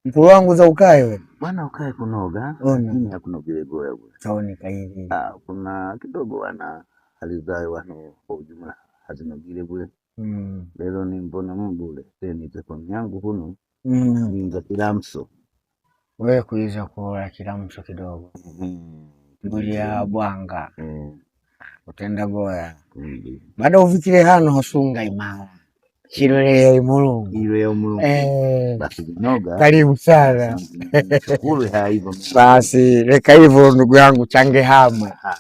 Mkulu wangu za ukae we. Bwana ukae kunoga, Ona. lakini hakuna vilegoya bwana. Chaoni kahivi. Ah, kuna kidogo wana hali zayo wano kwa ujumla hazinogile bule. Lero ni mbona mbule tenize kwa mnyangu huno ninza kilamso. We kuiza kuola kilamso kidogo. Mbuli ya bwanga. Utenda goya. Bado ufikire hano hasunga imara. Chilole ya Mulungu. Ile ya Mulungu. Basi vinoga. Karibu sana. Shukuru ya hivyo. Basi leka hivyo ndugu yangu change hamwe. Haya.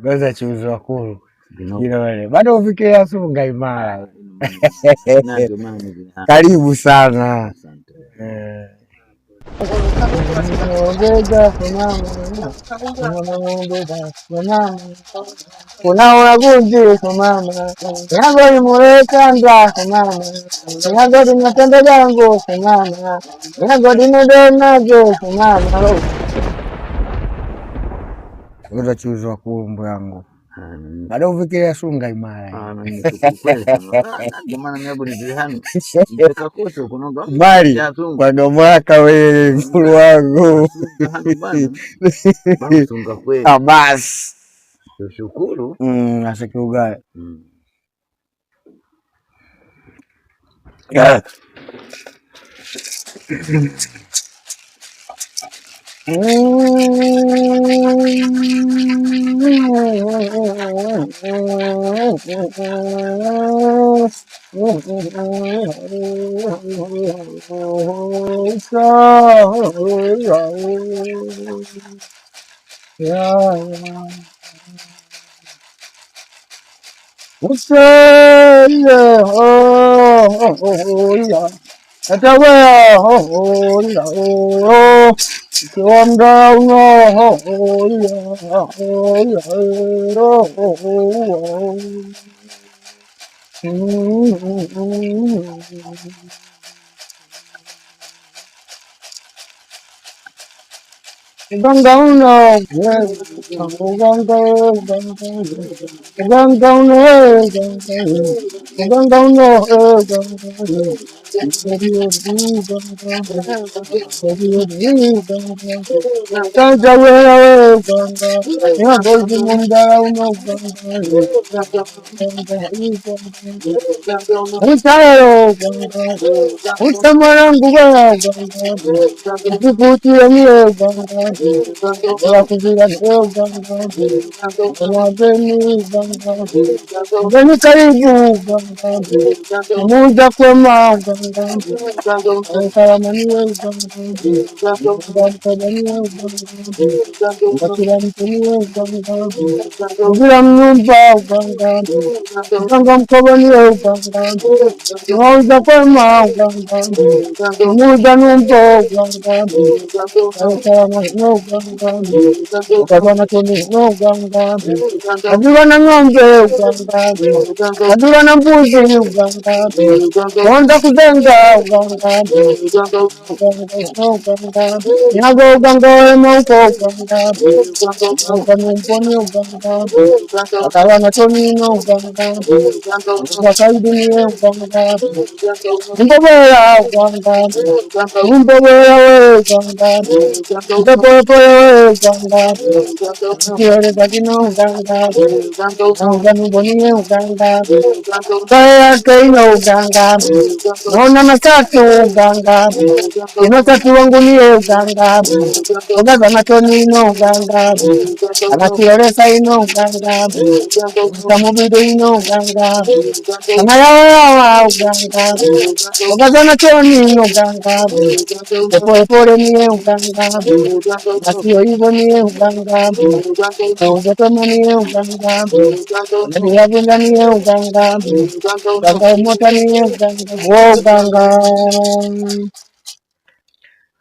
Goza chuzo wakulu. Vinoga. Chilole. Bado ufikire hasunga imara. Na ndio maana ni hapa. Karibu sana. Asante. Kuna gunji kwa mama yango limulekanda kwa mama yango limatendo jangu kwa mama yango limedonajo kwa mama. Ngoza chuzo wakulumbu yangu. Bado ufikiria sunga imara. Ndio maana mimi ni hano. Mpeka kote kunoga. Mali kwa mwaka wewe mkulu wangu. Bana sunga kweli. Ah, basi. Tushukuru. Asikiugae.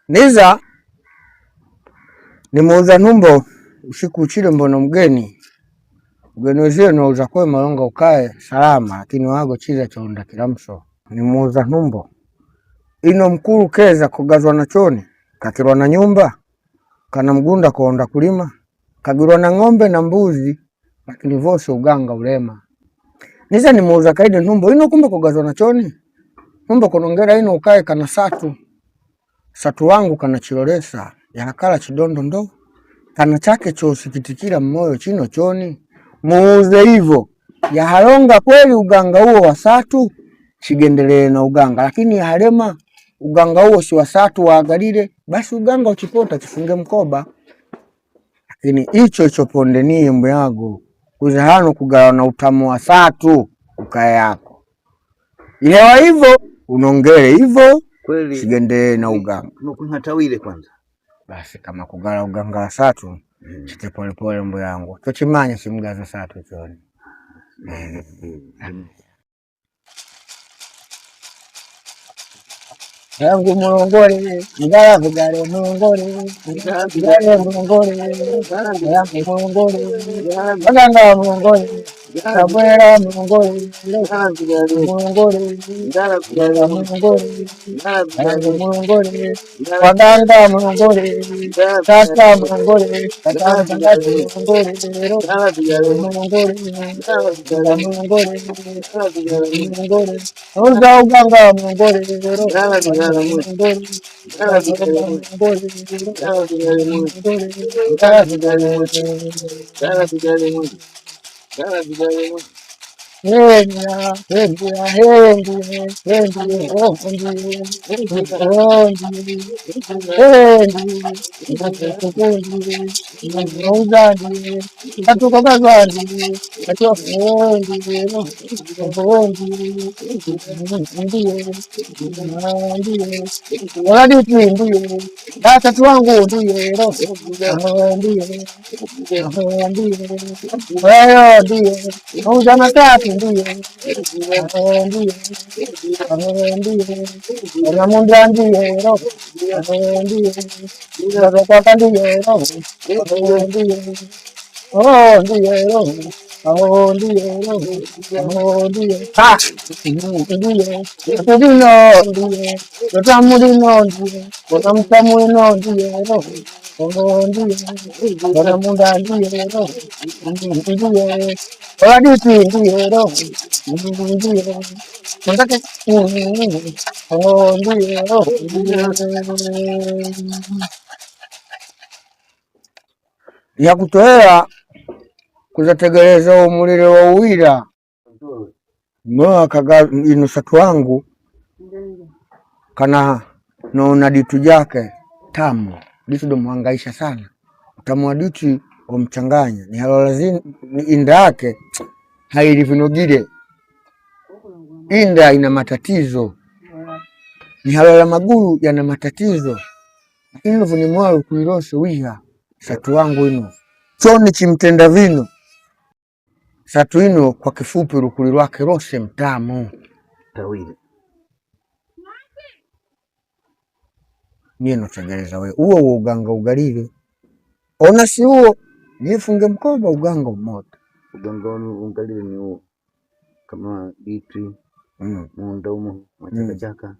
Niza nimuuza numbo usiku uchile mbono mgeni mgeni wezio nauza kwe malonga ukae salama, lakini wago chiza chonda kilamso. Nimuuza numbo ino mkulu keza kugazwa na choni kakirwa na nyumba kana mgunda kuonda kulima kagirwa na ng'ombe na mbuzi, lakini vose uganga ulema. Niza nimuuza kaide numbo ino kumbe kugazwa na choni Numba kunongera ino ukae kana satu satu wangu kana chilolesa yakala chidondo ndo kana chake chosikitikila mmoyo chino choni muuze hivyo yahalonga kweli uganga huo wa satu chigendelee na uganga, lakini yahalema uganga huo si wa satu waagalile, basi uganga uchipota chifunge mkoba. Lakini icho icho ponde niye mbyago kuzahano kugawana utamu wa satu ukae yako ilewa hivyo unongele hivyo Kweli chigendelee na uganga. Nukunhatawile kwanza. Basi kama kugala uganga wa satu chite polepole mbo yangu chochimanya simgaza satu choni. Yangu mulongole mugala vugale mulongole mugale mulongole yangu mulongole baganga mulongole kabwera mulongole mulongole mulongole yangu mulongole waganga mulongole tata mulongole tata mulongole mulongole mulongole mulongole uza uganga mulongole Watatu wangu ndiye ndiye ndiye wewe ndiye uza matatu ndiye ndiye ndiye namunda ndiye ndiye kwaka ndiye ndiye oh ndiye oh ndiye oh ndiye ha ndiye ndino ndiye otamulino ndiye otamtamulino ndiye oh ndiye otamunda ndiye ndiye oladiti ndiye ndiye ndake oh ndiye ya kutoea kuzategeleza umulile wa uwila mwakaga ino satu wangu kana nona ditu jake tamu ditu domhangaisha sana utamu wa ditu omchanganya ni halolazini ni inda yake hailivinogile inda ina matatizo ni halola maguru yana matatizo, lakini lovuni mwalo kuilose wiha satu wangu ino choni chimtenda vino satu ino kwa kifupi rukuli lwake lose mtamu Tawile. niye notegereza we uwo uwo uganga ugalile ona si uwo nifunge mkoba uganga umoto Uganga ungalile ni huo kama ditwi munda umo machakachaka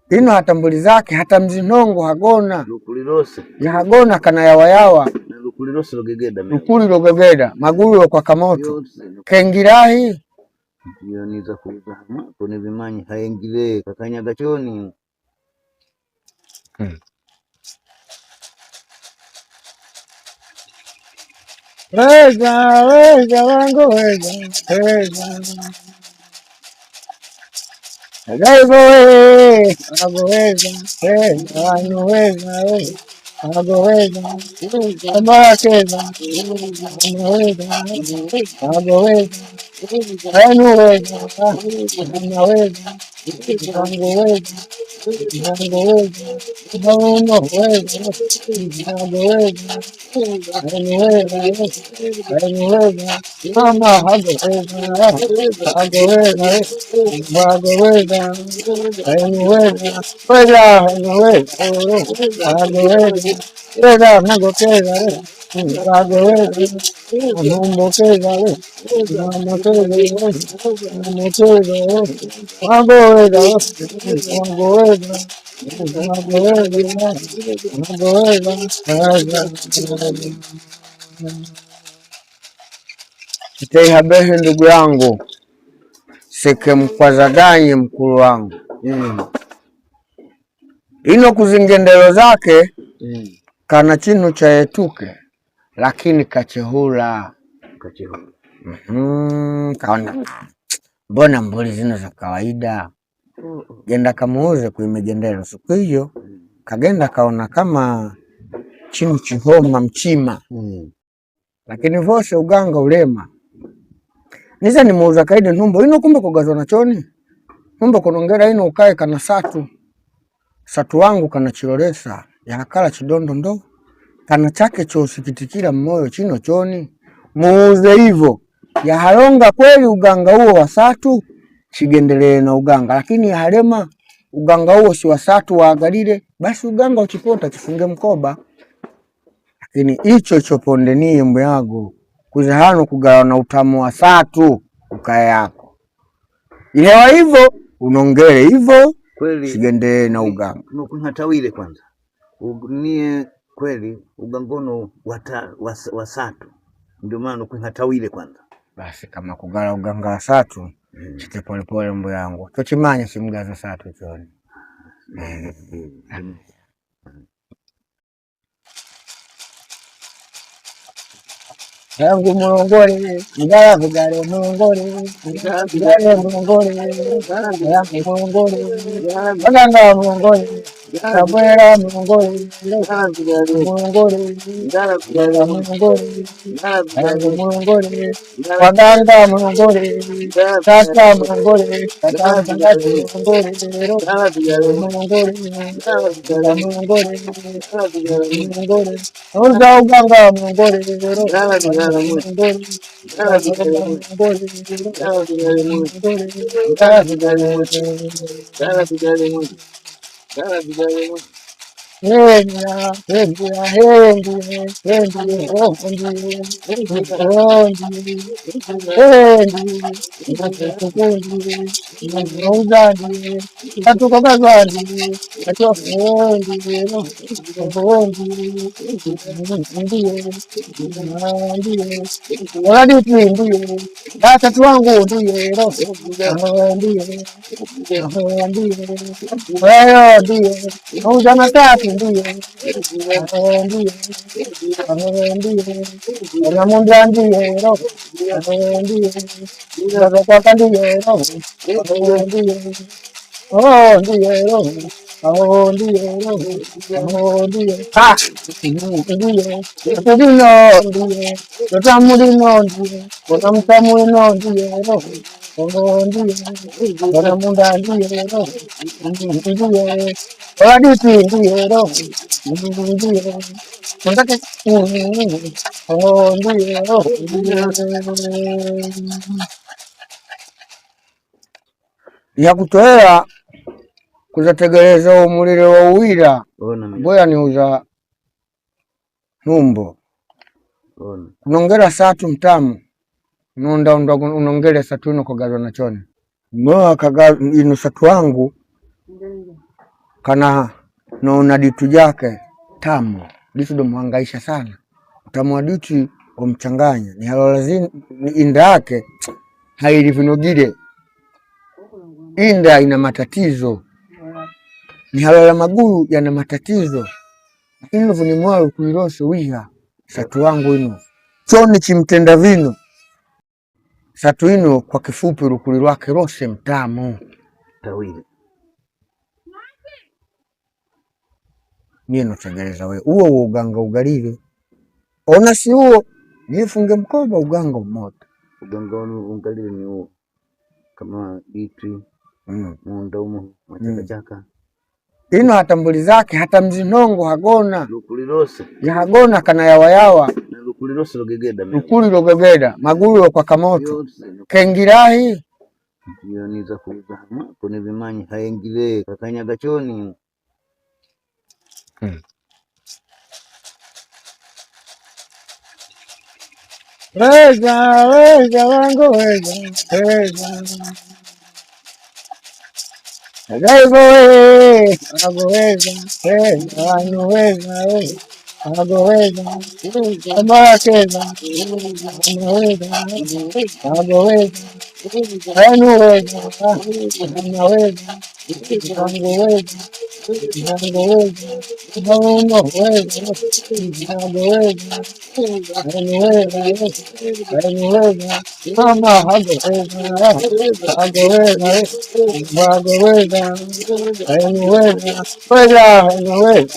ino hata mbuli zake hata mzinongo hagona lukuli lose yahagona kana yawayawa na lukuli lose logegeda lukuli logegeda magulu kwa kamoto yose kengirahi ndiyo niza kuuza hamako nivimanyi haengile kakanyaga choni. Weza weza wangu weza weza Agaibo we ago weza weza wangu weza weza ago weza ambakeza weza ago weza enu weza na weza wangu weza wangu weza nauno weza ago weza enu weza enu weza mama ago weza ago weza ago weza enu weza weza enu weza ago weza weza nago keza ago weza numbo keza namo keza namo keza ago weza ago weza ago weza ago weza Kiteihabehe ndugu yangu sekemkwazaganye mkulu wangu. Ino kuzingendelo zake kana chinu cha etuke lakini kachehula. Kachehula. Kaona mbona mbuli zino za kawaida, genda kamuuze kuimegendelo siku hiyo kagenda kaona kama chinu chihoma mchima lakini vose uganga ulema niza nimuuza kaide ntumbo ino kumbe kugazwa na choni ntumbo kunongera ino ukae kana satu satu wangu kana chilolesa yakala chidondo ndo kana chake chosikitikira mmoyo chino choni muuze hivo yahalonga kweli uganga huo wa satu chigendelee na uganga lakini yahalema uganga huo si wa satu waagalile basi uganga uchipota chifunge mkoba lakini icho choponde niye mbwago kuzihano kugawa na utamu wa satu ukae yako ilewa hivo unongele hivo kweli chigendelee na uganga nukunhatawile kwanza nie kweli ugangono wasatu ndio maana nukunhatawile kwanza. Basi kama kugala uganga wa satu chite polepole mbo yangu tochimanya simgaza satu choni yangu mulongole mgala vigale mulongole mgale mulongole yangu mulongole baganga mulongole kabwera mulongole mulongole mgala mulongole yangu mulongole waganga mulongole tata mulongole tata mulongole mulongole mgala mulongole mulongole uza uganga mulongole Tatu wangu ndiye ndiye ndiye ndiye uza matatu ndiye ndiye ndiye namunda ndiye ndiye kwaka ndiye ndiye oh ndiye oh ndiye oh ndiye ha ndiye tulino ndiye totamulino ndiye otamtamulino ndiye oh ndiye onamunda ndiye ndiye oladiti ndiye ndiye ndake oh ndiye ya kutoea kuzategereza umulile wa uwira mboya niuza numbo kunongera satu mtamu nunda unongele satu ino kogazwa na choni moa kaga ino satu wangu kana nona ditu jake tamu ditu domuhangaisha sana utamu wa ditu omchanganya ni halolazini ni inda yake hailivinogile inda ina matatizo ni halala maguru yana matatizo lakini luvuni kuilosho wiha satu wangu ino choni chimtenda vino satu ino kwa kifupi lukuli lwake lose mtamu tawile niye notegereza we uwo uwo uganga ugalile ona si uwo nifunge mkoba uganga umoto uganga ungalile ni uwo kama itwi munda umo machakachaka ino hata mbuli zake hata mzinongo hagona lukuli lose yahagona kana yawayawa na lukuli lose logegeda lukuli logegeda magulu kwa kamoto kengirahi iyo niza kuuza kuni vimanyi haengile kakanyaga choni Weza weza wangu weza weza weza weza weza weza weza. Agoweza Amakeza Amaweza Agoweza Anuweza Amaweza Angoweza Angoweza Aunoweza Agoweza Anuweza Anuweza Mama Agoweza Agoweza Agoweza Anuweza Weza Anuweza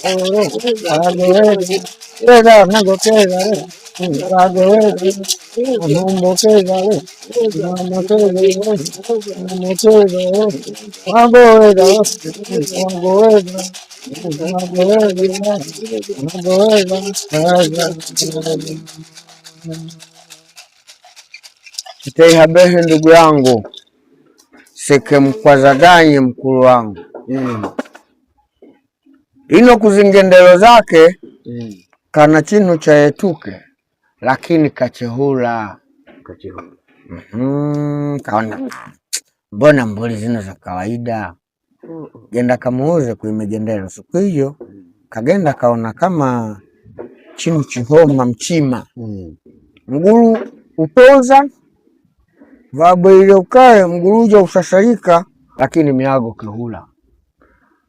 Agoweza Weza Nagokeza Agoweza Anumbokeza Namokeza Namokeza Agoweza Agoweza Agoweza Agoweza. Kiteihabehe ndugu yangu sekemkwazaganye mkulu wangu ino kuzingendelo zake kana chinu chaetuke lakini kachehula Kachehula. Kaona mbona mbuli zino za kawaida genda kamuuze kuimegendelo siku hiyo kagenda kaona kama chinu chihoma mchima mguru upoza vabwile ukae mguruja usashalika lakini miago kihula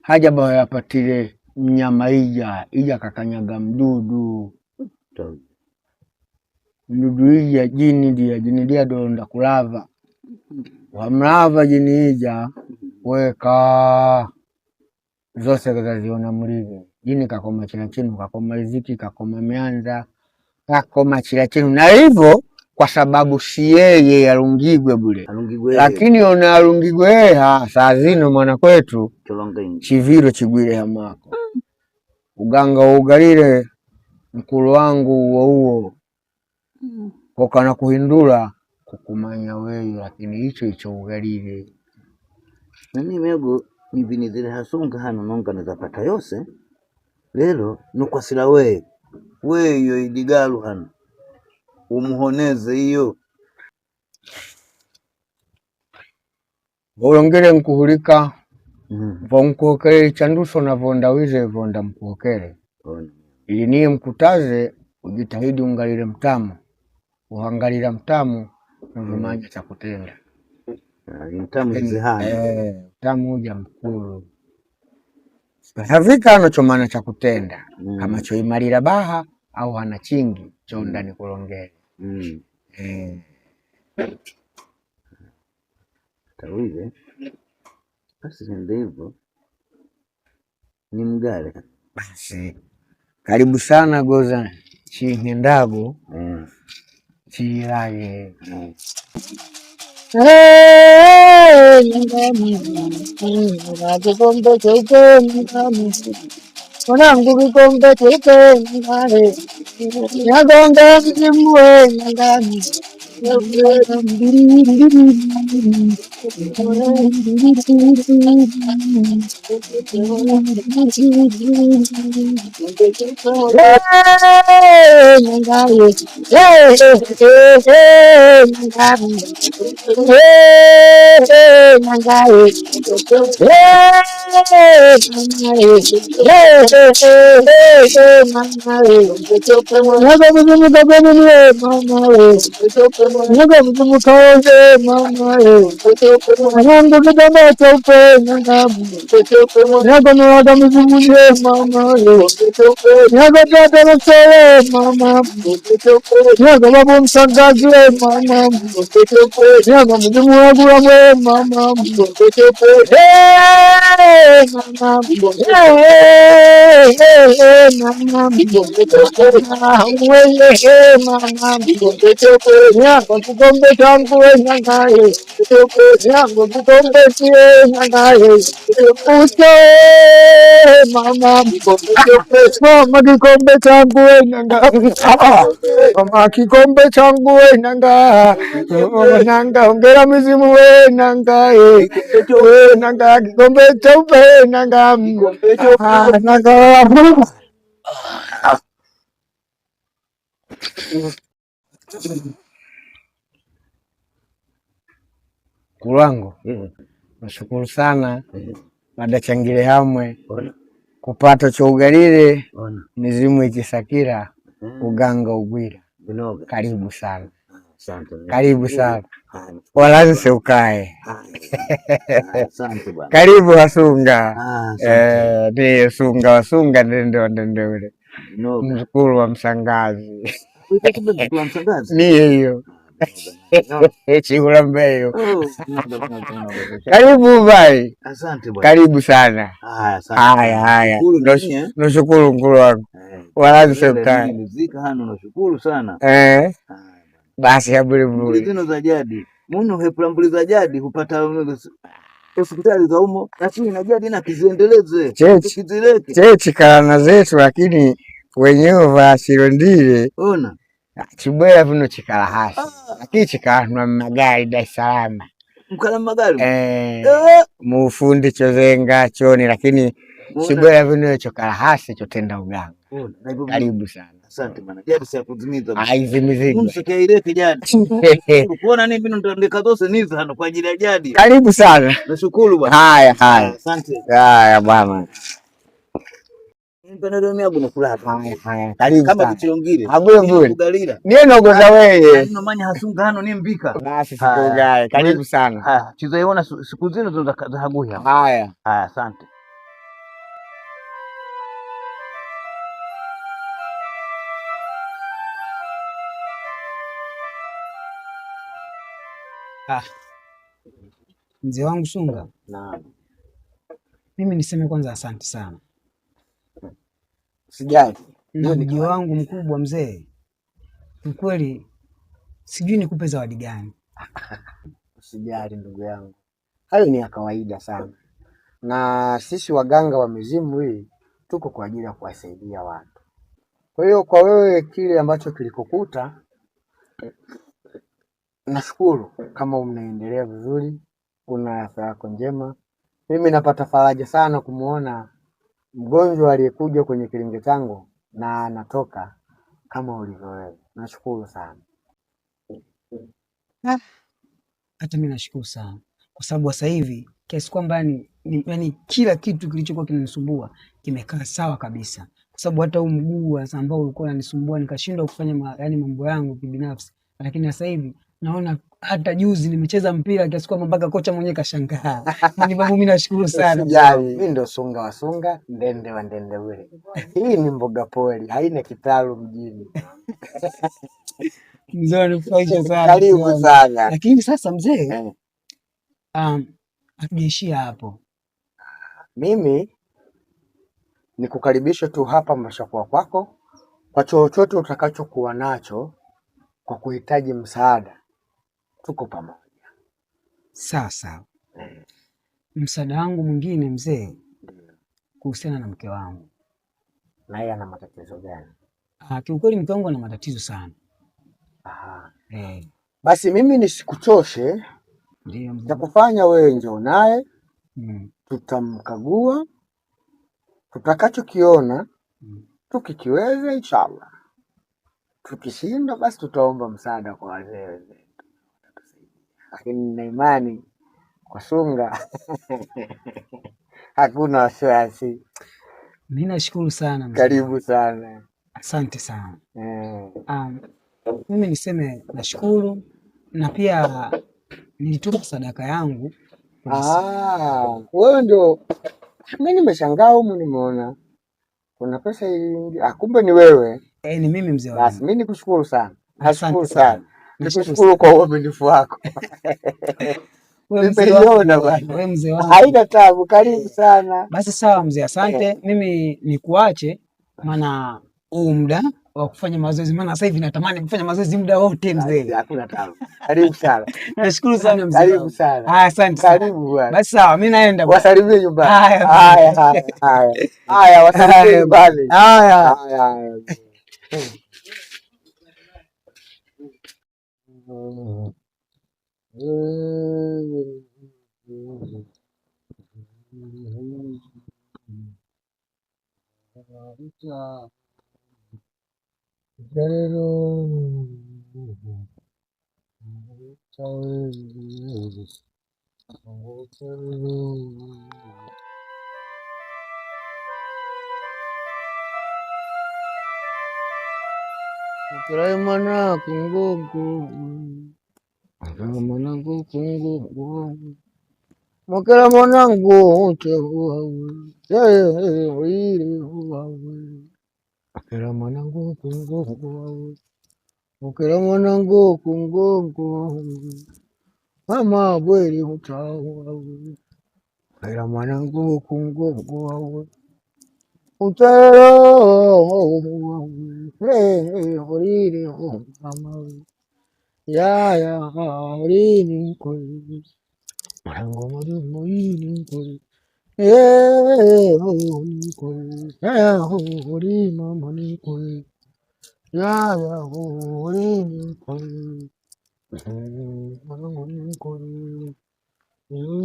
haja bayapatile mnyama ija ija kakanyaga mdudu mdudu ija jini dia jini dia donda kulava wamlava jini ija weka zose kazaziona mlive jini kakoma chila chinu kakoma riziki kakoma mianza kakoma chila chinu na hivyo kwa sababu si yeye alungigwe bule Alungigwe lakini ona alungigwe ha saa zino mwana kwetu cholonga ingi chivilo chigwile hamako uganga ugalile mkulu wangu uwo uwo kokana kuhindula kukumanya weyo lakini hicho icho ugalile nani mego nivinizile hasunga hano nonga nizapata yose lelo nukwasila we weyo idigalu hano umuhoneze iyo volongele nkuhulika vonkuhokele ichanduso na vondawize vonda mkuhokele Ona. ili niye mkutaze ujitahidi ungalile mtamu uhangalila mtamu novimanya cha kutenda Ah, intamu hizi hano utamu uja mkulu havika ano chomana cha kutenda kama choimalila baha au hana chingi chonda nikulongele Tawize basi nende hivyo ni mgale Basi karibu sana goza chingendago chiilage kikombe cheupe mwanangu, kikombe cheupe nyagonga mzimwe nyangani Mama kikombe changu we nanga, mama nanga ongera mizimu we nanga, we nanga kikombe cheupe nanga, nanga. Kulwangu nashukuru sana baada changile hamwe Ona. Kupato chougalile Ona. mizimu ikisakira Eh, uganga ugwira. Binoga. Karibu sana, Asante. karibu Nashukuru. sana, Haya, nashukuru walanse bwana. ukae. Haya, asante bwana. Karibu Wasunga. Ah, asante. Ndiyo Sunga Wasunga ndende wa ndende ule Binoga. mzukuru wa Msangazi Uite kumbe mzukuru wa Msangazi. niye hiyo Ah, binoga bwana. chikula mbeyo. Oh, binoga binoga binoga. Karibu bai, Asante bwana. karibu sana. Haya, asante Haya sana. haya, Nashukuru nini eh? nashukuru mkulu wangu, Eh, walanse lele ukae. mimi nizika hano nashukuru sana. Eh, Haya bwana. basi Mbuli haburi zino za jadi. Muno hepula mbuli za jadi hupata hospitali za umo, lakini na jadi na kiziendeleze, chechi tukizileke. chechi kalana zetu, lakini wenyewe vasilondile Ona. chibwela vino chikala hasi, Ah, lakini chikalanwa mmagari Dar es Salaam mkala magari. eh, Eh, muufundi chozenga choni, lakini muona. chibwela vino chokala hasi chotenda uganga. Ona, na hivyo vino. Karibu sana Asante bwana. Jadi si yakuzimiza bwana. aizimizigwe Muno sakaileke jadi. Nashukuru kuona nini vino ndandika zose niza hano kwa ajili ya jadi. Karibu sana. Nashukuru bwana. Haya Haya, haya asante. haya bwana. Mpendeleo miagu nokulapa Haya haya, karibu kama sana vichilongile abule nino mbule kugalila niye nogoza weye nino manya hasunga hano nimbika. basi Haya, sikugaye. Karibu sana. haya chizoiona siku zino zo zahaguya. Haya. Haya, asante. Ah, mzee wangu Sunga, Naam, mimi niseme kwanza asante sana Sijali, na hiyo ni ujio kawaida. wangu mkubwa mzee, kiukweli sijui nikupe zawadi gani. Usijali ndugu yangu, hayo ni ya kawaida sana, na sisi waganga wa mizimu hii tuko kwa ajili ya kuwasaidia watu. Kwa hiyo kwa wewe kile ambacho kilikukuta, nashukuru kama unaendelea vizuri, una afya yako njema. Mimi napata faraja sana kumuona mgonjwa aliyekuja kwenye kilinge changu na anatoka kama ulivyo wewe. Nashukuru sana. Ah, hata mimi nashukuru sana kwa sababu sasa hivi kiasi kwamba yani, yani kila kitu kilichokuwa kinanisumbua kimekaa sawa kabisa, kwa sababu hata huu mguu sasa ambao ulikuwa unanisumbua nikashindwa kufanya yani mambo yangu kibinafsi, lakini sasa hivi naona hata juzi nimecheza mpira kiasi kwamba mpaka kocha mwenyewe kashangaa. Yani babu, mimi nashukuru sana mzee Usijali, wangu. mi ndo sunga wa sunga, ndende wa ndende ule. Hii ni mboga pori, haina kitalu mjini. Mzee anifurahisha sana mzee Karibu wangu. sana. Lakini sasa mzee, Eh, hatujaishia hapo. Mimi nikukaribishe tu hapa Mashakuwa kwako kwa chochote utakachokuwa nacho kwa kuhitaji msaada, tuko pamoja. Sawa sawa. Msaada wangu mwingine mzee, Ndio. kuhusiana na mke wangu. Na yeye ana matatizo gani? Ah, kiukweli mke wangu ana matatizo sana. Aha. Eh, Basi mimi nisikuchoshe, ndiyo mzee. cha kufanya wewe njoo naye, Mm, tutamkagua, tutakachokiona mm. tukikiweza, inshallah. Tukishindwa basi tutaomba msaada kwa wazee wenzetu, lakini nina imani kwa Sunga hakuna wasiwasi. Mimi nashukuru sana mzee Karibu wangu. sana Asante sana. eh. Um, mimi niseme nashukuru na pia nilituma sadaka yangu kwenye simu. Ah, wewe ndio mi nimeshangaa humu, nimeona kuna pesa iliingia. Ah, kumbe ni wewe. Eh, ni mimi mzee Basi wangu. mi nikushukuru sana, Asante nashukuru sana. sana, Nashukuru nikushukuru sana. kwa uaminifu wako. Wewe mzee wangu Nimeiona bwana, bwana, wewe mzee wangu. haina tabu. Karibu sana. Basi sawa mzee, asante. Mimi nikuache, maana huu muda wa kufanya mazoezi, maana sasa hivi natamani kufanya mazoezi muda wote Basi mzee. hakuna tabu. Karibu sana, Nashukuru sana mzee karibu wangu. sana, Haya, asante sana. karibu bwana. Basi sawa, mimi naenda bwana. Wasalimie nyumbani. Haya mzee. Haya, haya, haya, haya, wasalimie Haya. nyumbani. Haya. Haya, haya. Mukela mwana kungungu. Mukela mwanangu kungungu. Mukela mwanangu Mukela mwanangu kungungu. Mukela mwanangu kungungu. Mama bweri utawa. Mukela mwanangu kungungu. Utero ya ya horini koi mwanangu morini koi eh horini koi ya hori mama ni koi ya ya horini koi mwanangu ni koi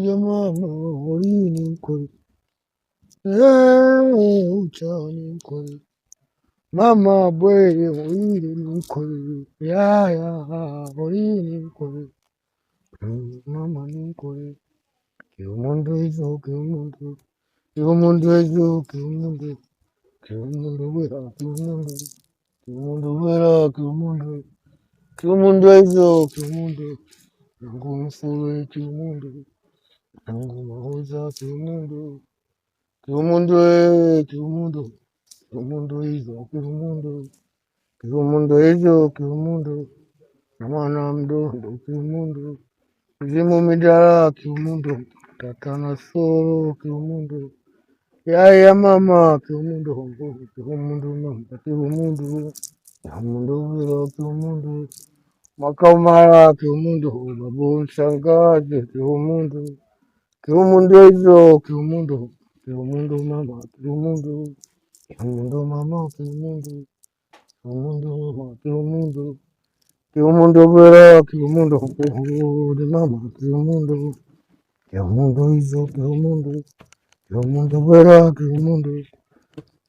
ya mama horini koi eh uchani koi mama bwere horini koi ya ya horini koi mama ni koi kiumundu izo kiumundu kiumundu izo kiumundu kiumundu wera kiumundu kiumundu wera kiumundu kiumundu izo kiumundu nangu mfuru kiumundu nangu mahoza kiumundu kiumundu kiumundu kiumundu izo kiumundu kiumundu izo kiumundu na mwana mdondo kiumundu mzimu midala kiumundu tata na soro kiumundu yaya mama kiumundu kiumundu mama kiumundu kiumundu wira kiumundu makaumara kiumundu babu mshangazi kiumundu kiumundu izo kiumundu kiumundu mama kiumundu kiumundu mama kiumundu kiumundu mama kiumundu kiumundu wira kiumundu mama kiumundu kiumundu izo kiumundu kiumundu wira kiumundu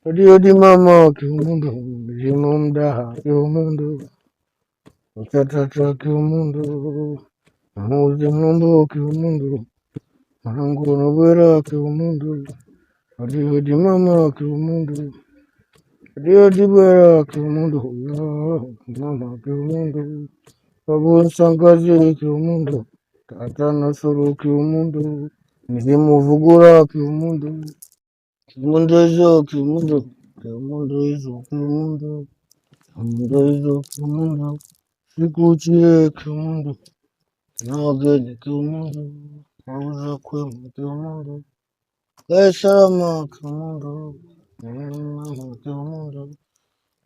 odi odi mama kiumundu mzimu mdaha kiumundu utatata kiumundu muzi mumbu kiumundu mwanangu nobwera kiumundu odi odi mama kiumundu odi odi bwera kiumundu mama kiumundu babu nsangazi kiumundu tata nasoro kiumundu mzimu vugura kiumundu kiumundu izo kiumundu kiumundu izo kiumundu kiumundu izo kiumundu sikuchie kiumundu nawageni kiumundu mauza kwema kiumundu kae salama kiumundu mama kiumundu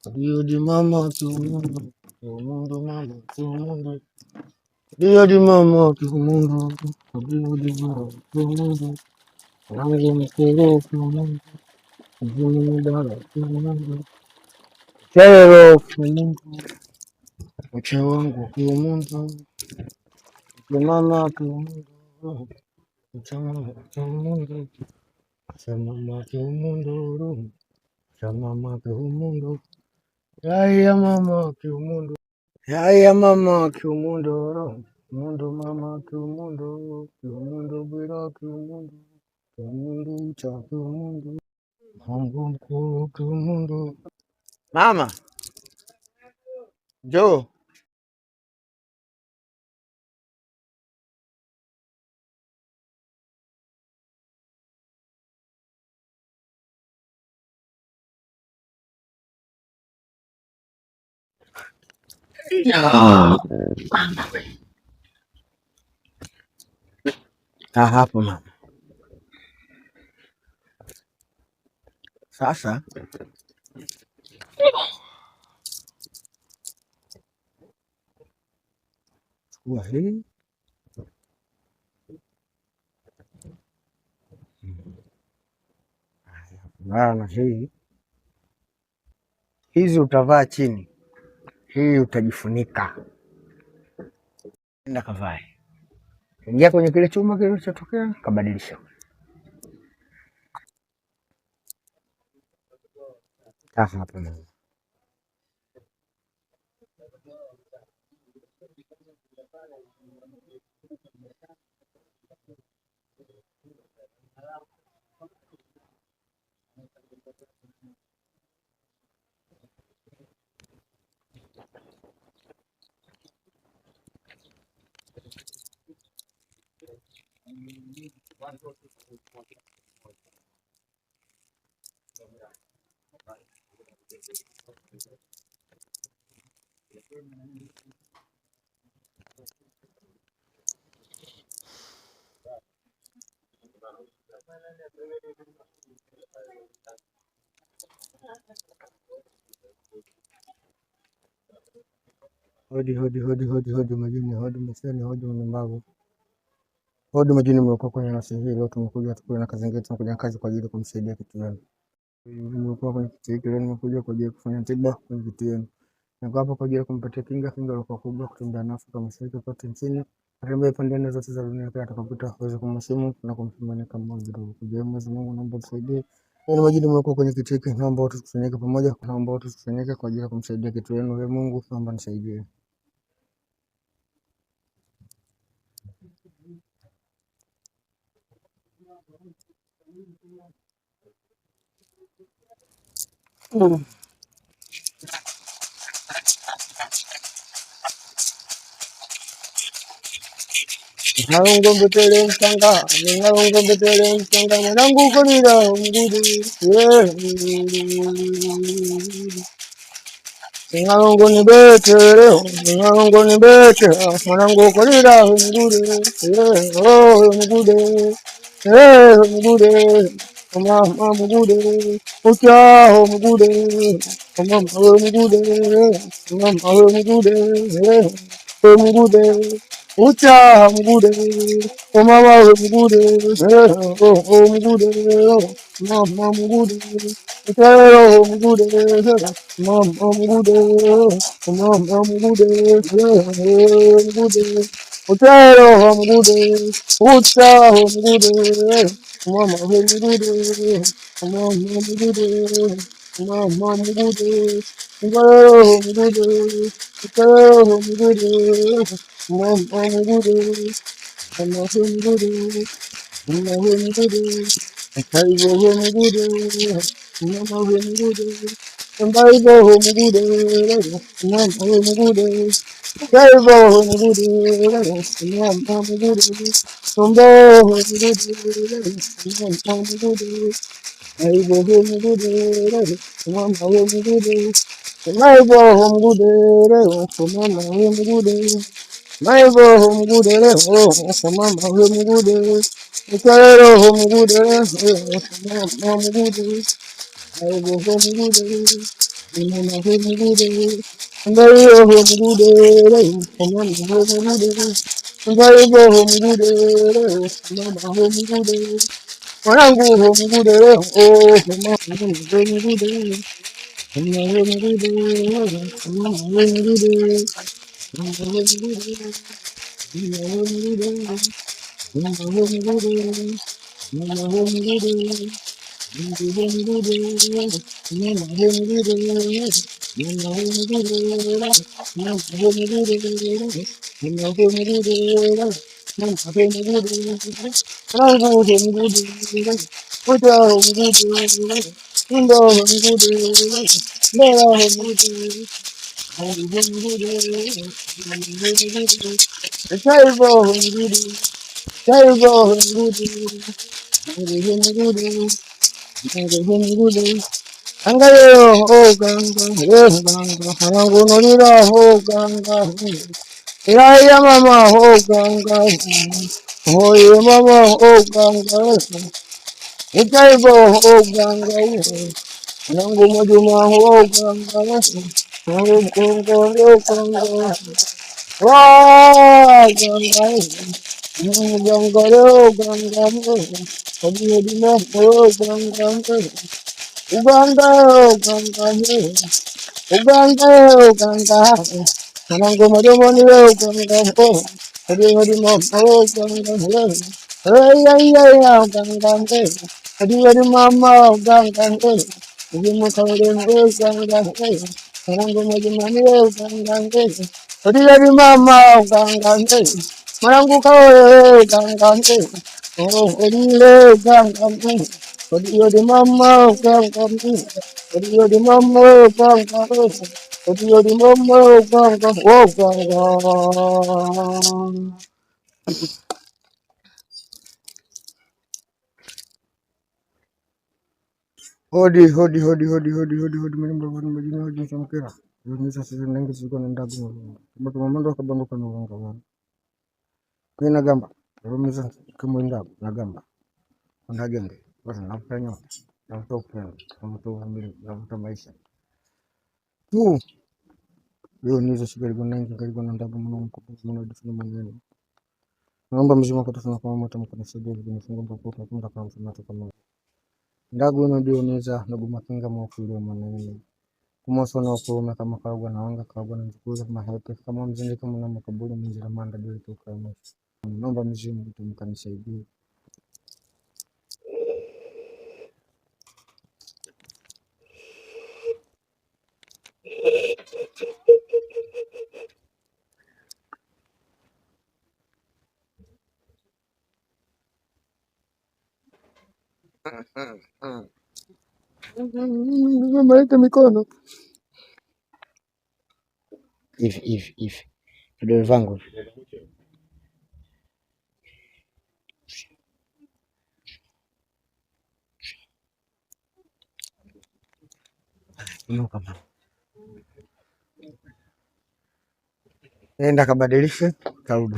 odi odi mama kiumundu kiumundu mama kiumundu odi odi mama kiumundu odi odi mama kiumundu nangu mkulu kiumundu mzimu mudala kiumundu chelero kiumundu uche wangu kiumundu mama kiumundu uche mama kiumundu uche mama kiumundu uche mama kiumundu yaya mama kiumundu yaya mama kiumundu mundu mama kiumundu kiumundu bwira kiumundu kiumundu cha kiumundu Mungu mkuu kiumundu. Mama njoo. Kaa hapo mama. Sasa chukua hii vaa na hii, hizi utavaa chini, hii utajifunika. Nenda kavae, ingia kwenye kile chumba kilichotokea, kabadilisha. Kaa hapa mama. Hodi hodi hodi hodi hodi majini, hodi masheni, hodi mlimbavu, hodi majini. Mliokuwa kwenye nafsi hii leo, tumekuja tukuwe na kazi ngine, tumekuja na kazi kwa ajili ya kumsaidia kitu yenu. Mliokuwa kwenye kiti hiki leo, nimekuja kwa ajili ya kufanya tiba kwenye kitu yenu. Niko hapa kwa ajili ya kumpatia kinga kinga iliyokuwa kubwa kutembea na Afrika Mashariki kote nchini, atembee pande nne zote za dunia, kila atakapopita aweze kumheshimu na kumthamini kama Mungu. Kuja Mwenyezi Mungu, naomba tusaidie. Yaani majini mliokuwa kwenye kiti hiki, naomba wote tukusanyike pamoja, naomba wote tukusanyike kwa ajili ya kumsaidia kitu yenu. Ee Mungu, naomba nisaidie. Nalongo mbetele mchanga, nalongo mbetele mchanga, mwanangu kolila mgudu. Nalongo ni betele, nalongo ni betele, mwanangu kolila mgudu. Oh mgudu, eh mgudu, mama mgudu, uchaho mgudu, mama mgudu, mama mgudu, mgudu. Ucha mgude, o mama mgude, o mgude, mama mgude, utero mgude, mama mgude, mama mgude, mgude, utero mgude, ucha mgude, mama mgude, mama mgude, mama mgude, utero mgude, utero mgude. Mama Hodi hodi hodi hodi hodi hodi hodi mlimba hodi mjini hodi samkira. Yunisa sisi nengi siko na ndagu. Mtu mamando akabanduka na wanga wana. Kina gamba. Rumisa kama ndagu na gamba. Ndagenge. Basi nafuta nyota. Nafuta upendo. Nafuta uvumilivu. Nafuta maisha. Tu. Yo nizo sikaribu nangi karibu na ndagu mno mkubwa mno difuna maneno. Naomba mzima kwa tafuna kwa mama tamko nisaidia kunifunga mpaka kwa kunda kwa msamaha kama. Ndagu no ndio niza nagumakinga mwakulio maneno. Kumoso na okuume kama karogwa na wanga karogwa na njukuza kama hepe kama mzindi kama na makaburi mzira manda dole toka ya mwisho. Naomba mzimu mkanisaidie. Maleta mikono hivi hivi hivi vidole vangu inuka mama, nenda kabadilishe, karudi.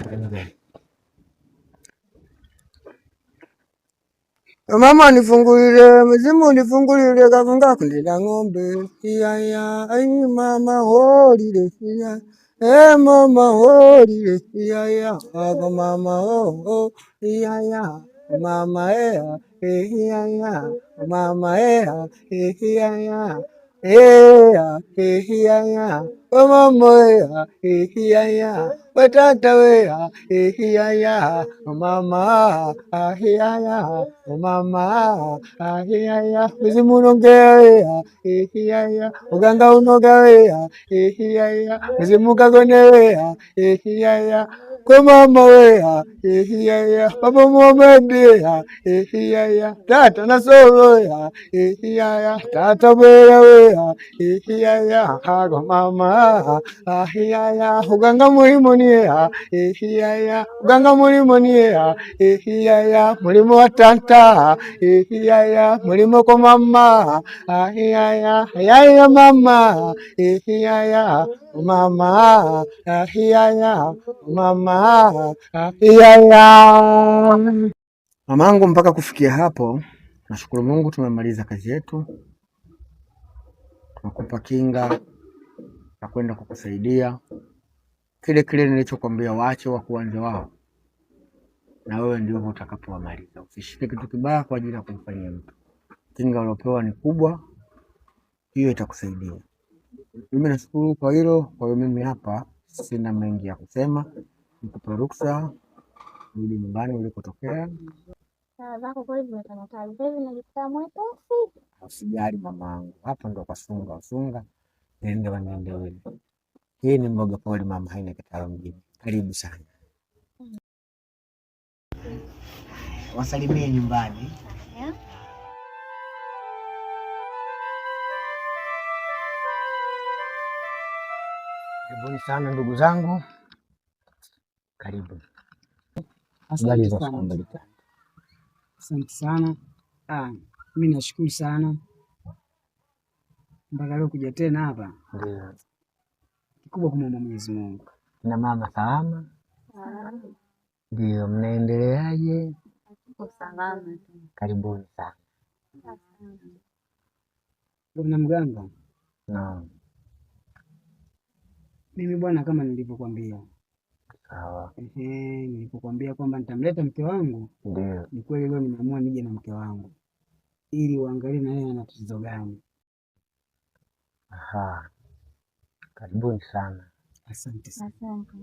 Mama nifungulile, mzimu nifungulile, kafunga kundi la ng'ombe. Iya ya, ai mama holile, iya. Eh mama holile, iya ya, ako mama oh oh, iya ya. Mama eh, eh iya ya, mama eh, eh iya ya. Eh eh iya ya, oh mama eh, eh iya ya. Watata we, eh iya ya, mama, ah iya ya. Mama, ah, iya, iya, mizimu unongea, iya, iya, uganga unogawea, iya, iya, mizimu kagonea, iya, iya, kwa mama wea, iya, iya, baba muhamedi, iya, iya, tata nasoro, iya, iya, tata wea wea, iya, iya, kwa mama, ah, iya, iya, uganga muhimu ni, iya, iya, uganga muhimu ni, iya, iya, mulimu wa tata, iya, iya, mulimu kwa mama, ah, iya, iya, iya, iya, mama, iya, iya, mama, ah, iya, iya, mama, ah, iya, iya. Mamangu, mpaka kufikia hapo, nashukuru Mungu tumemaliza kazi yetu. Tumekupa kinga na kwenda kukusaidia kile kile nilichokwambia, waache wa kuanze wao, na wewe ndio utakapowamaliza. Usishike kitu kibaya kwa ajili ya kumfanyia mtu. Kinga uliopewa ni kubwa, hiyo itakusaidia. Mimi nashukuru kwa hilo. Kwa hiyo mimi hapa sina mengi ya kusema, nikupe ruksa rudi nyumbani ulikotokea. Sawa zako kweli zimefanya kazi. Sasa hivi najisikia mwepesi. Usijali mamangu, hapa ndo kwasunga usunga, nende wanende wewe. Hii ni mboga pori mama, haina kitalo mjini. Karibu sana. Wasalimie nyumbani. Haya. Karibuni sana ndugu zangu, karibu. Asante Habari za sana. siku mbili tatu. Asante sana. Ah, mimi nashukuru sana mpaka leo kuja tena hapa, Ndio. kikubwa kumwomba Mwenyezi Mungu. Na mama salama? Salama. Ndio, mnaendeleaje? Tuko salama tu. Karibuni sana. Asante. Bwana mganga, Naam, mimi bwana, kama nilivyokuambia, sawa. ehe, nilipokuambia kwamba nitamleta mke wangu, Ndio. ni kweli leo nimeamua nije na mke wangu ili uangalie na yeye ana tatizo gani. Aha, karibuni sana. Asante sana. Asante.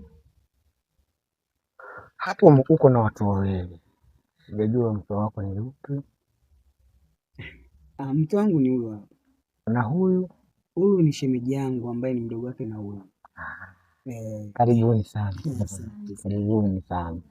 Hapo uko na watu wawili, sijajua mke wako ni yupi Ah, mke wangu ni huyo hapa. na huyu. Huyu ni shemeji yangu ambaye ni mdogo wake na huyu. Eh, Karibuni sana, asante. karibuni sana.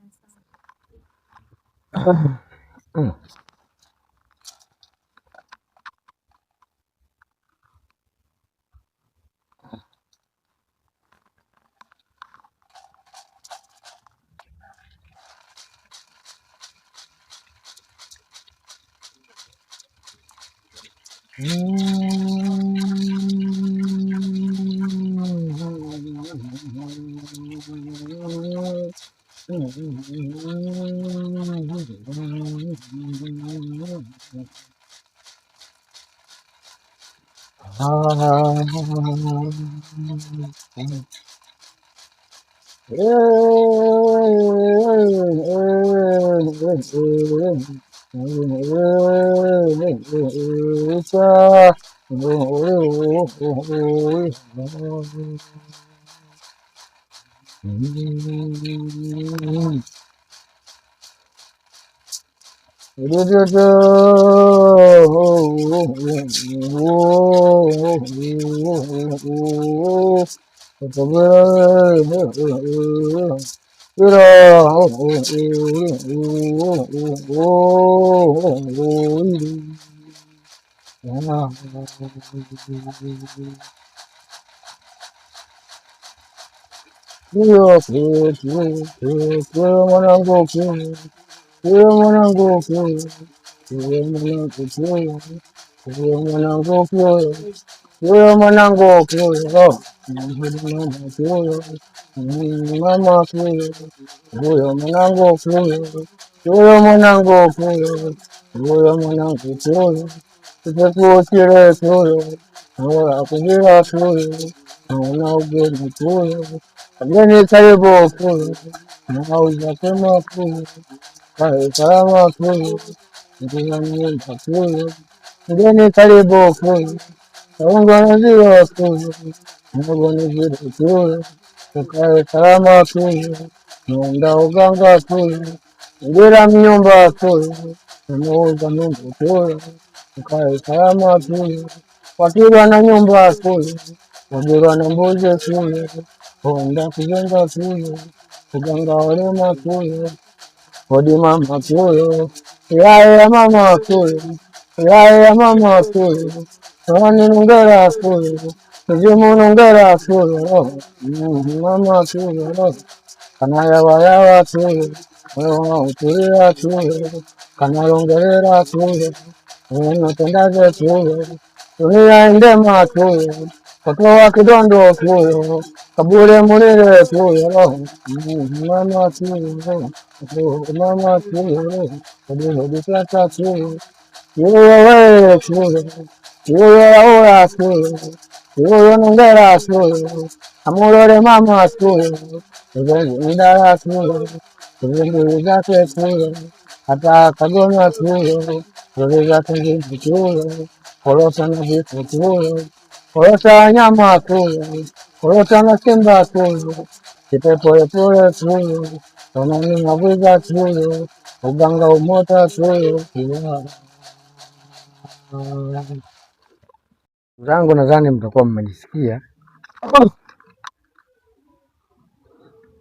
Zangu nadhani mtakuwa mmenisikia.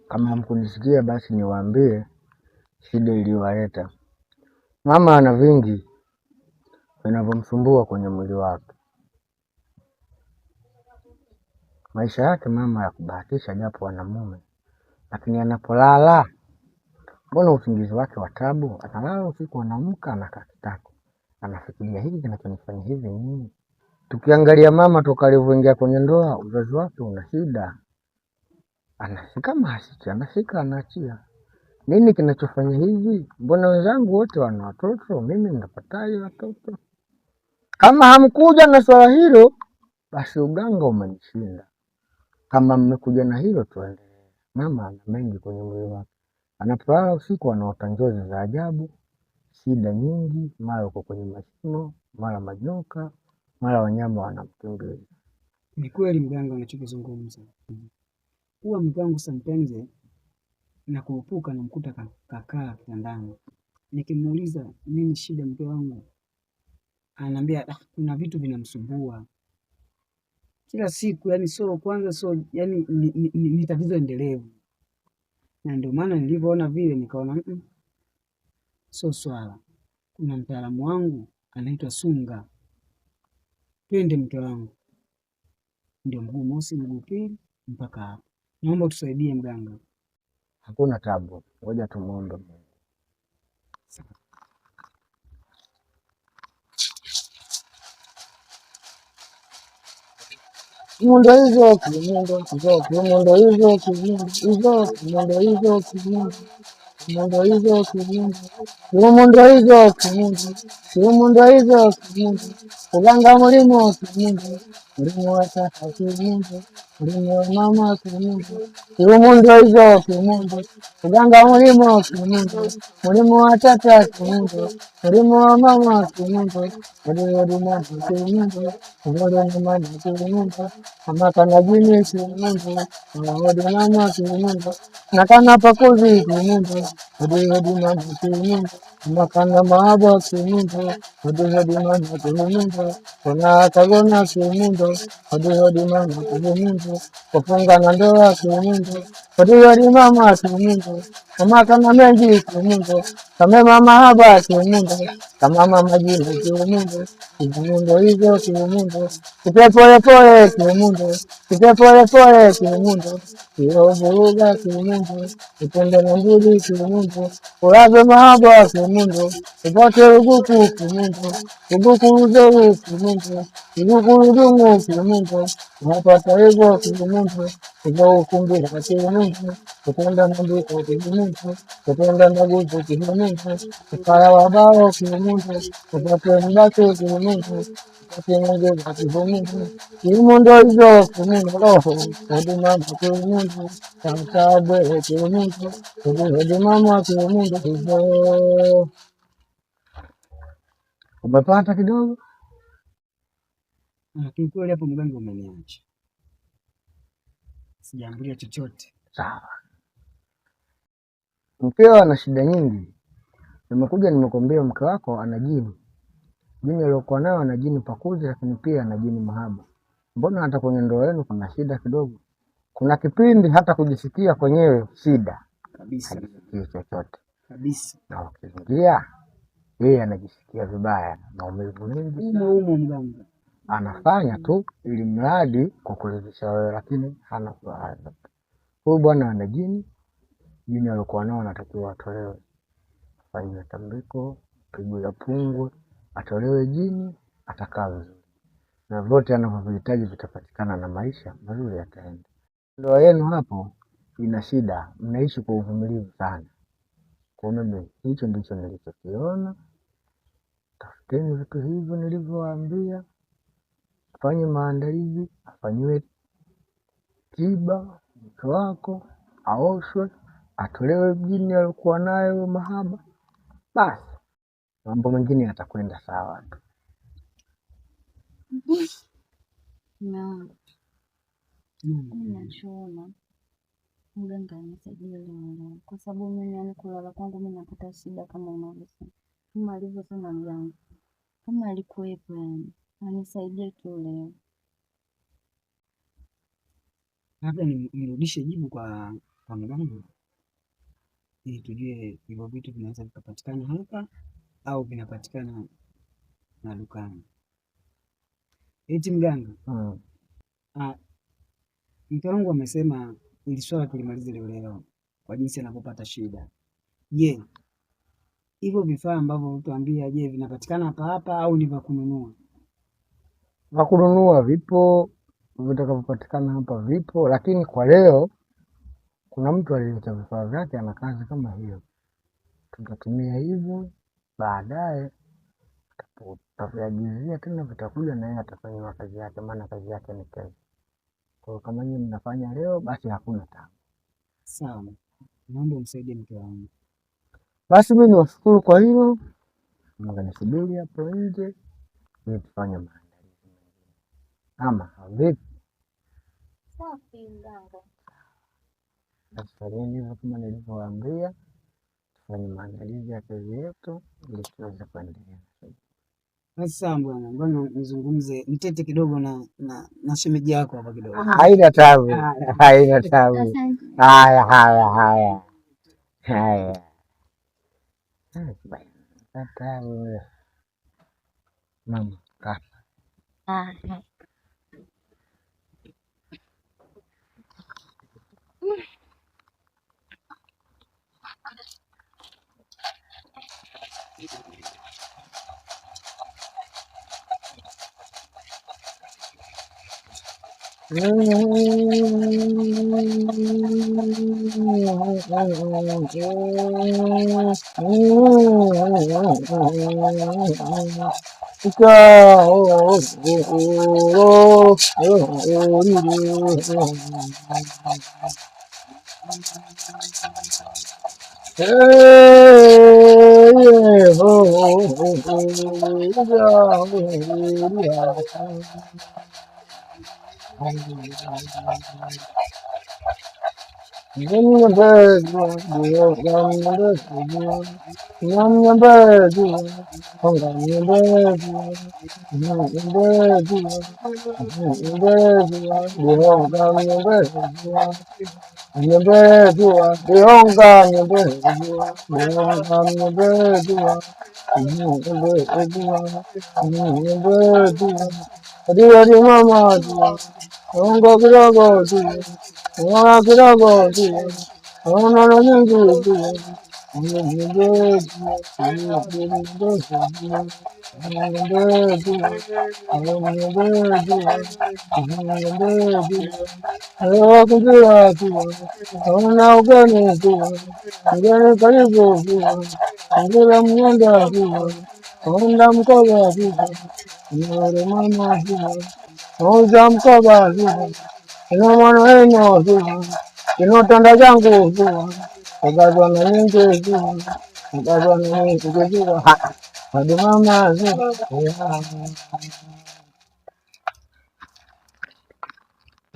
Kama hamkunisikia basi niwaambie shida iliyowaleta. Mama ana vingi vinavyomsumbua kwenye mwili wake. Maisha yake mama ya kubahatisha, japo ana mume, lakini anapolala, mbona usingizi wake wa tabu? Analala usiku, anaamka anakaa kitako, anafikiria hiki kinachonifanya hivi nini. Tukiangalia mama toka alivyoingia kwenye ndoa, uzazi wake una shida, anashika kama hashiki, anashika anaachia. Nini kinachofanya hivi? Mbona wenzangu wote wana watoto, mimi napataje watoto? Kama hamkuja na swala hilo, basi uganga umenishinda. Kama mmekuja na hilo, tuendelee. Mama ana mengi kwenye mwili wake. Anapolala usiku anaota njozi za ajabu, shida nyingi, mara uko kwenye mashimo, mara manyoka, mara wanyama wanamkimbiza. Ni kweli mganga unachokizungumza. Huwa mke wangu sometimes na kuupuka namkuta kakaa kitandani. Nikimuuliza nini shida mke wangu, ananiambia ah, kuna vitu vinamsumbua kila siku, yani sio kwanza, sio yani ni tatizo endelevu. Na ndio maana nilivyoona vile nikaona sio swala. Kuna mtaalamu wangu anaitwa Sunga, twende mke wangu. Ndio mguu mosi, mguu pili mpaka hapo. Naomba utusaidie mganga. Hakuna tabu, ngoja tumuombe Mungu. Kimundo hizo kimundo hizo kimundo hizo kimundo hizo kimundo hizo kimundo kimundo hizo kimundo kimundo hizo kimundo kimundo hizo kimundo kuganga mulimo kimundo mulimo wa tata kimundo mulimo wa mama kimundo kimundo hizo kimundo kuganga mulimo kimundo mulimo wa tata kimundo mulimo wa mama kimundo mulimo wa mama kimundo mulimo wa mama kimundo amakana jini kimundo odi mama kimundo nakana pakuzi kimundo odi odi mama kimundo makana maaba kimundo odi odi mama kimundo kuna kagona kimundo odi odi mama kimundo kufunga na ndoa kimundo odi odi mama kimundo amakana mengi kimundo kamema mahaba kimundo kamama majini kimundo kimundo hizo kimundo kipe pole pole kimundo kipe pole pole kimundo kiovuruga kimundo ipende na mbili kimundo ulaze mahaba kimundo upate ruguku kimundo ruguku ruzeru kimundo ruguku rudumu kimundo unapata hivyo kimundo ukaukumbira kimundo kupenda na mbiko kimundo kupenda na guzu kimundo ukaya wabao kimundo upate mbake kimundo upate nyongeza kimundo kimundo hizo kimundo roho huduma kimundo tamtabwe kimundo huduma kimundo hizo. Umepata kidogo? Kiukweli hapo mganga umeniacha, sijaambulia chochote. Sawa. Mkeo ana shida nyingi. Nimekuja nimekwambia mke wako ana jini. Jini aliyokuwa nayo ana jini pakuzi, lakini pia ana jini mahaba. Mbona hata kwenye ndoa yenu kuna shida kidogo? Kuna kipindi hata kujisikia kwenyewe shida kabisa, hajisikii chochote kabisa. Na ukiingia yeye anajisikia vibaya, maumivu mengi Umo umo mganga. Anafanya tu ili mradi kukuridhisha wewe, lakini hana furaha. Huyu bwana ana jini, jini aliokuwa nao anatakiwa atolewe, afanyiwe tambiko, pigwe ya pungwe, atolewe jini, atakaa vizuri na vyote anavyohitaji vitapatikana na maisha mazuri yataenda. Ndoa yenu hapo ina shida, mnaishi kwa uvumilivu sana. Kwa mimi hicho ndicho nilichokiona. Tafuteni vitu hivyo nilivyowaambia, afanye maandalizi, afanyiwe tiba mke wako, aoshwe, atolewe jini aliokuwa nayo mahaba, basi mambo mengine yatakwenda sawa tu. Mume wangu, mimi nachoona mganga anisaidie leo leo, kwa sababu mimi yani kulala kwangu mimi napata shida kama unavyosema, kama alivyosema mganga, kama alikuwepo yani anisaidie tu leo. Labda nirudishe jibu kwa mganga ili tujue hivyo vitu vinaweza vikapatikana hapa au vinapatikana na dukani. Eti mganga, mke wangu amesema ili swala tulimalize leo leo kwa jinsi anavyopata shida. Je, hivyo vifaa ambavyo utuambia, je, vinapatikana hapa hapa au ni vya kununua? Vya kununua vipo, vitakavyopatikana hapa vipo, lakini kwa leo kuna mtu alileta vifaa vyake, ana kazi kama hiyo, tutatumia hivyo, baadaye tutaviagizia tena, vitakuja na yeye atafanyiwa kazi yake, maana kazi yake ni kazi. Kwa hiyo kama nyinyi mnafanya leo, basi hakuna tabu. Sawa, naomba umsaidie mke wangu. Basi mimi niwashukuru kwa hilo, mkanisubiri hapo nje ili tufanye maandalizi mengine. Ama vipi? Safi mganga. Basi fanyeni hivyo kama nilivyowaambia, tufanye maandalizi ya kazi yetu ili tuweze kuendelea. Basi sawa bwana, ngoja nizungumze nitete kidogo na shemeji yako hapa kidogo. Haina tabu, haina tabu. Asante. Haya, haya, haya, haya. Tabu. Mama, kaa.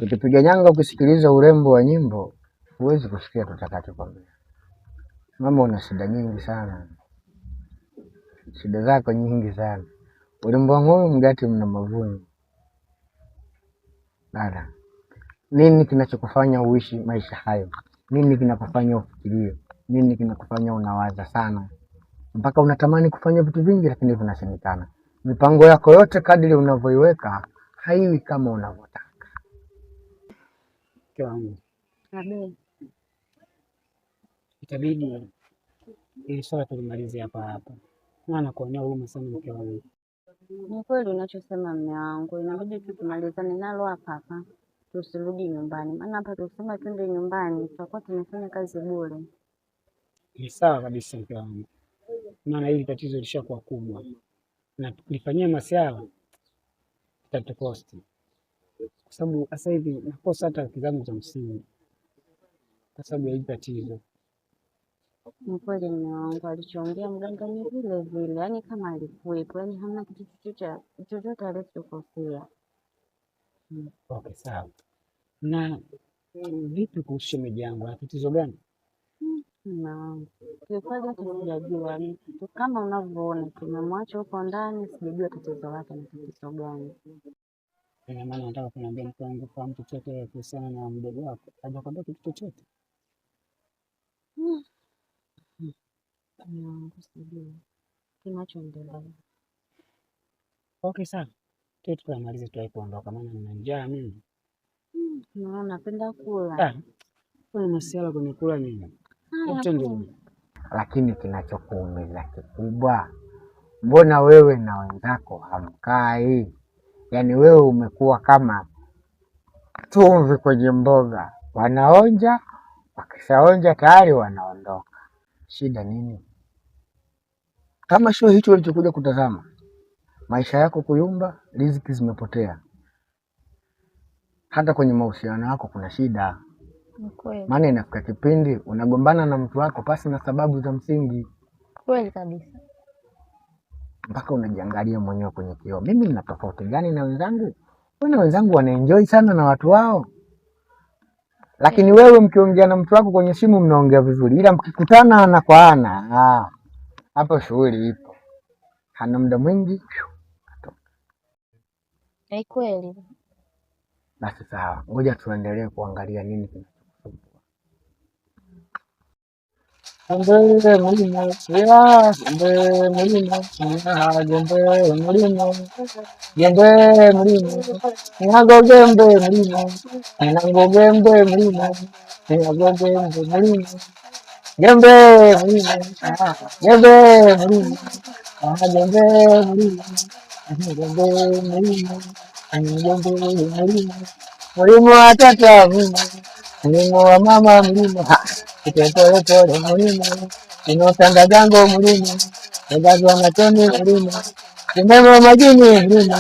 Ukipiga nyanga ukisikiliza urembo wa nyimbo huwezi kusikia tutakachokwambia. Mama, una shida nyingi sana, shida zako nyingi sana. Urembo wa ng'ombe mgati mna mavuno. Dada, nini kinachokufanya uishi maisha hayo? Nini kinakufanya ufikirie? Nini kinakufanya unawaza sana mpaka unatamani kufanya vitu vingi, lakini vinashindikana? Mipango yako yote kadri unavyoiweka haiwi kama unavyotaka. Mke wangu, Abe, itabidi ili swala tulimalize hapa hapa, maana kuonea huruma sana mke wangu. Ni kweli unachosema mme wangu, inabidi tu tumalizane nalo hapa hapa, tusirudi nyumbani, maana hapa tukisema twende nyumbani tutakuwa tumefanya kazi bure. Ni sawa kabisa mke wangu, maana hili tatizo lishakuwa kubwa na tukilifanyia masiara itatukosti, kwa sababu sasa hivi nakosa hata haki zangu za msingi kwa sababu ya hili tatizo. Ni kweli mme wangu, alichoongea mganga ni vile vile, yaani kama alikuwepo, yaani hamna kitu chochote alichokosea. Okay, sawa. Na vipi kuhusu shemeji yangu, ana tatizo gani? Mme wangu, kiukweli hata sijajua, kama unavyoona tumemwacha huko ndani, sijajua tatizo lake ni tatizo gani. Ina maana nataka kuniambia mke wangu fahamu chochote kuhusiana na mdogo wako? Hajakwambia kitu chochote? Mme wangu, sijui kinachoendelea. Okay, sawa, tu tukamalize tuwahi kuondoka, maana nina njaa mimi. Naona napenda kula. Ah, kuna masiala kwenye kula nini? Hebu Haya, twende. poa. Lakini kinachokuumiza kikubwa, mbona wewe na wenzako hamkai? Yaani wewe umekuwa kama chumvi kwenye mboga, wanaonja, wakishaonja tayari wanaondoka. Shida nini? Kama sio hicho ulichokuja kutazama, maisha yako kuyumba, riziki zimepotea, hata kwenye mahusiano yako kuna shida. Ni kweli. Maana inafika kipindi unagombana na mtu wako pasi na sababu za msingi, Kweli kabisa. mpaka unajiangalia mwenyewe kwenye kioo, mimi nina tofauti gani na wenzangu? Mbona wenzangu wanaenjoy sana na watu wao, lakini wewe mkiongea na mtu wako kwenye simu mnaongea vizuri, ila mkikutana ana kwa ana, hapo shughuli ipo, hana muda mwingi. Ni kweli. Basi sawa, ngoja tuendelee kuangalia nini kinachokusumbua. Jembe mulimo, ya jembe mulimo, ya jembe mulimo, jembe mulimo, nyago jembe mulimo, nyango jembe mulimo, nyago jembe mulimo, jembe mulimo, jembe mulimo, jembe mulimo, jembe mulimo, jembe mulimo, Mlimo wa tata mlimo, mlimo wa mama mlimo, pole pole mlimo, inotanda jango mlimo, wazazi wa matoni mlimo, kimemo majini mlimo,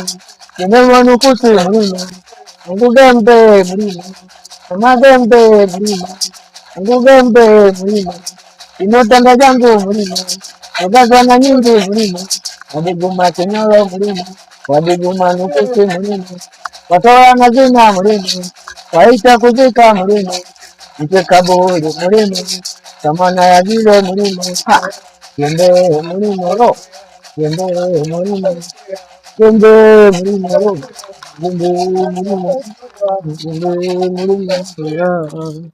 kimemo nukusi mlimo, ngugembe mlimo, magembe mlimo, ngugembe mlimo, inotanda jango mlimo, wazazi wana nyingi mlimo, wabuguma kinyolo mlimo, wabuguma nukusi mlimo, watoa na zina mlimo, waita kuzika mlimo, mchekaburi mlimo, samana ya vile mlimo, jembe mlimo ro, jembe mlimo, jembe mlimo ro, jembe mlimo, jembe mlimo.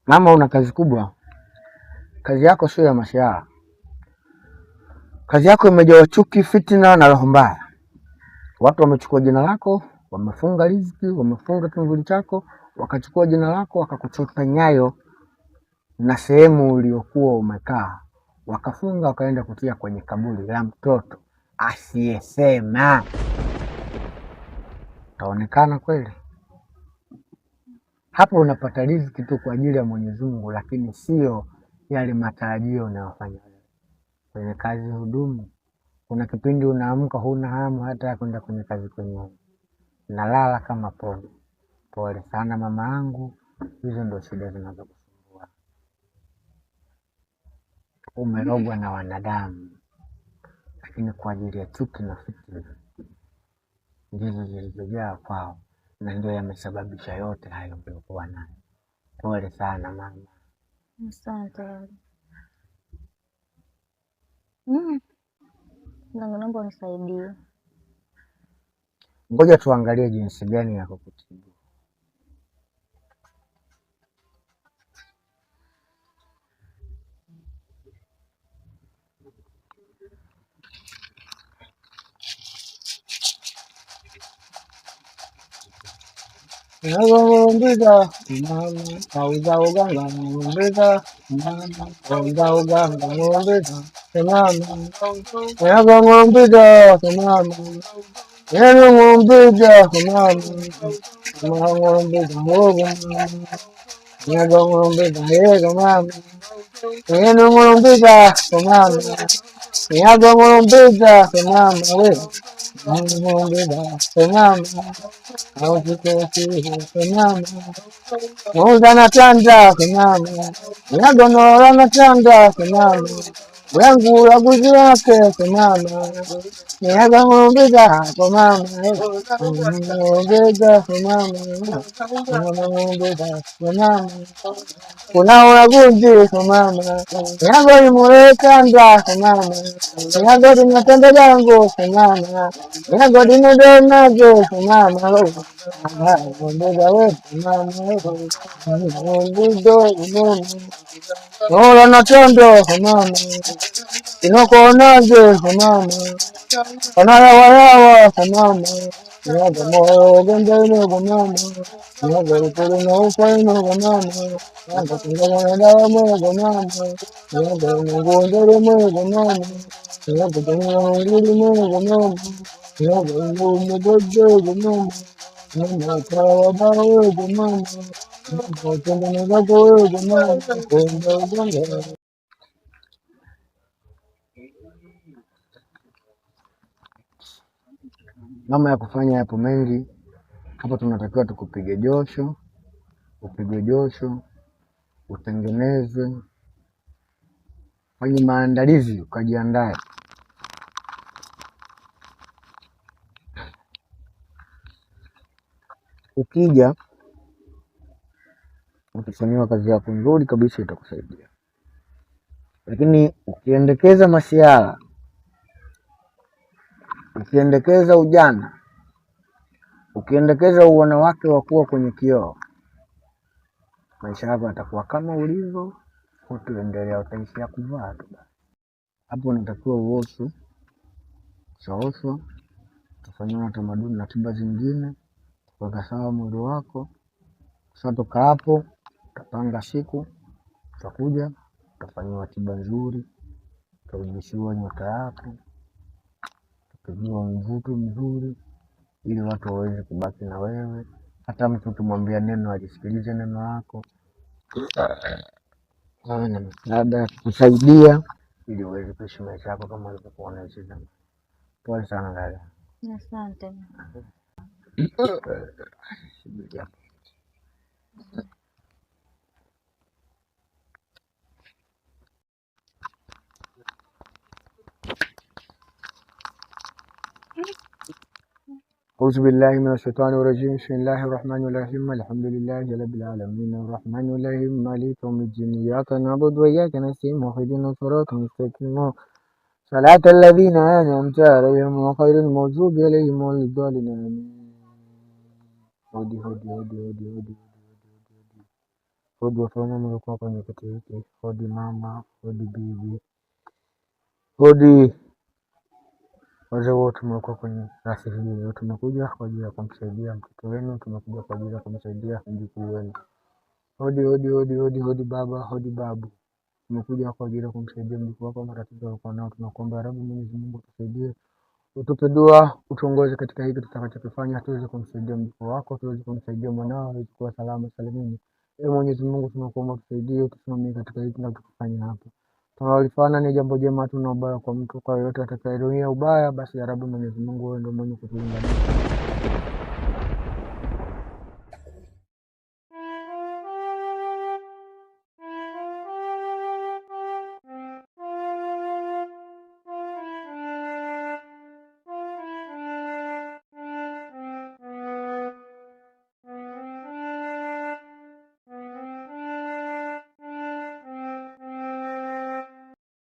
Mama, una kazi kubwa. Kazi yako sio ya mashahara. Kazi yako imejaa chuki, fitina na roho mbaya. Watu wamechukua jina lako, wamefunga riziki, wamefunga kimvuli chako, wakachukua jina lako wakakuchota nyayo na sehemu uliokuwa umekaa, wakafunga wakaenda kutia kwenye kaburi la mtoto asiyesema. Utaonekana kweli hapo? Unapata riziki tu kwa ajili ya Mwenyezi Mungu, lakini sio yale matarajio unayofanya wewe kwenye kazi hudumu. Kuna kipindi unaamka huna hamu hata ya kwenda kwenye kazi kwenyewe, nalala kama pole pole sana mama yangu. Hizo ndio shida zinazokusumbua. Umerogwa na wanadamu, lakini kwa ajili ya chuki na fitina ndizo zilizojaa kwao, na ndio yamesababisha yote hayo uliokuwa nayo. Pole sana mama. Asante. Mganga, naomba unisaidie. Ngoja tuangalie jinsi gani ya kukutibu. Ngombiza mama kauza uganga ngombiza mama kauza uganga ngombiza mama ngombiza mama ngombiza mama ngombiza ngombiza mama ngombiza mama ngombiza mama Uzanatanda kumama yagonora natanda kumama bwengula guzi wake kumama yagang'ombiza kumama ng'ombiza kumama ng'ombiza kumama kuna ulaguzi kumama yagolimulekanda kumama yagolinatanda jangu kumama yagodinodonazo kumama ng'ombiza we kumama ng'ombizo kumama Ola natondo mama inokonaje mama onalawayawa mama nyaga moyo gendeno mama nyaga rukuru na ufaino mama nyaga tungawana moyo mama nyaga ngondere moyo mama nyaga ngondere moyo mama nyaga ngomogoje mama nyaga kawa bawe mama Mama ya kufanya yapo mengi hapa. Tunatakiwa tukupige josho, upigwe josho, utengenezwe, fanye maandalizi, ukajiandae. Ukija utafanyiwa kazi yako nzuri kabisa, itakusaidia. Lakini ukiendekeza masiara, ukiendekeza ujana, ukiendekeza uwanawake wa kuwa kwenye kioo, maisha yako yatakuwa kama ulivyo, hutoendelea, utaishia kuvaa tu. Hapo unatakiwa uoshwe, ukishaoshwa utafanyiwa tamaduni na tiba zingine kuweka sawa mwili wako. Ukishatoka hapo utapanga siku, utakuja utafanyiwa tiba nzuri, utarudishiwa nyota yako, utapigiwa mvuto mzuri ili watu waweze kubaki na wewe. Hata mtu ukimwambia neno alisikilize neno lako, awe na msaada ya kukusaidia ili uweze kuishi maisha yako kama ulivyokuwa unaishi zamani. Pole sana dada. Asante. Subiri hapo. أعوذ بالله من الشيطان الرجيم. بسم الله الرحمن الرحيم. الحمد لله رب العالمين الرحمن الرحيم مالك يوم الدين. إياك نعبد وإياك نستعين اهدنا الصراط المستقيم صراط الذين أنعمت عليهم غير المغضوب عليهم ولا الضالين. آمين. Hodi hodi hodi hodi hodi hodi, wafalme mliokuwa kwenye kiti hiki, hodi mama, hodi bibi, hodi wazee wote mliokuwa kwenye rasi hii leo. Tumekuja kwa ajili ya kumsaidia mtoto wenu, tumekuja kwa ajili ya kumsaidia mjukuu wenu. Hodi hodi hodi hodi hodi baba, hodi babu, tumekuja kwa ajili ya kumsaidia mjukuu wako matatizo aliokuwa nao. Tunakuomba Rabi Mwenyezi Mungu utusaidie, utupe dua, utuongoze katika hiki tutakachokifanya, tuweze kumsaidia mjukuu wako, tuweze kumsaidia mwanao aweze kuwa salama salimini. Ee Mwenyezi Mungu, tunakuomba utusaidie, utusimamie katika hiki tunachokifanya hapa. Tunalolifanya ni jambo jema, hatuna ubaya kwa mtu. Kwa yoyote atakayenuia ubaya, basi ya Rabbi Mwenyezi Mungu, wewe ndio mwenye kutulinda.